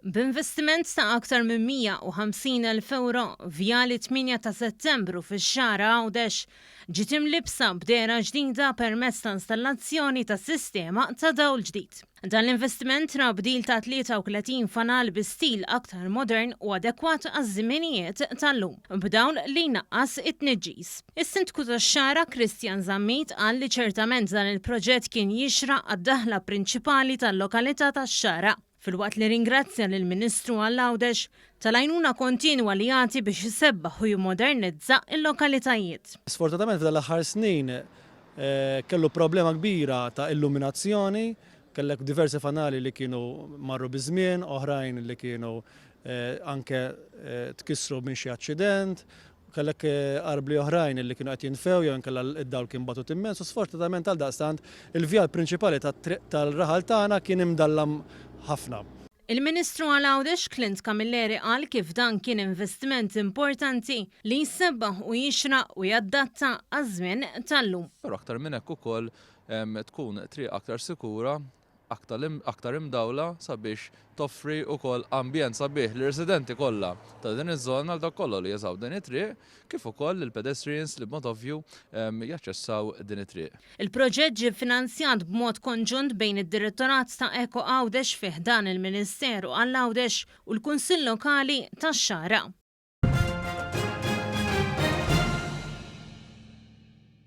B'investiment ta' aktar minn 150,000 ewro, Vjali 8 ta' Settembru fix-Xagħra Għawdex ġiet imlibbsa b'dehra ġdida permezz ta' installazzjoni ta' sistema ta' dawl ġdid. Dan l-investiment ra bdil ta' 33 fanal bi stil aktar modern u adekwat għaż-żminijiet tal-lum, b'dawl li jnaqqas it-tniġġis. Is-Sindku tax-Xagħra Christian Zammit qal li ċertament dan il-proġett kien jixraq għad-daħla prinċipali tal-lokalità tax-Xagħra, filwaqt li ringrazzja lill-Ministru għall-Għawdex tal-għajnuna kontinwa li jagħti biex isebbaħ u jimmodernizza l-lokalitajiet. Sfortunatament f'dan l-aħħar snin kellu problema kbira ta' illuminazzjoni, kellek diversi fanali li kienu marru biż-żmien, oħrajn li kienu anke tkissru minn xi aċċident, kellek arbli oħrajn li kienu qed jinfew jew inkella d-dawl kien batut immens u sfortunatament għaldaqstant il-vjal prinċipali tal-raħal tagħna kien imdallam ħafna. Il-Ministru għal Għawdex Clint Camilleri qal kif dan kien investiment importanti li jsebbaħ u jixraq u jadatta għaż-żmien tal-lum. Però aktar minn hekk ukoll tkun triq aktar sikura, aktar imdawla sabiex toffri wkoll ambjent sabiħ lir-residenti kollha ta' din iż-żona għal dawk kollha li jużaw din it-triq kif ukoll lill-pedestrians li b'mod ovvju jaċċessaw din it-triq. Il-proġett ġie ffinanzjat b'mod konġunt bejn id-Direttorat ta' Eko Għawdex fi ħdan il-Ministeru għall-Għawdex u l-Kunsill Lokali tax-Xagħra.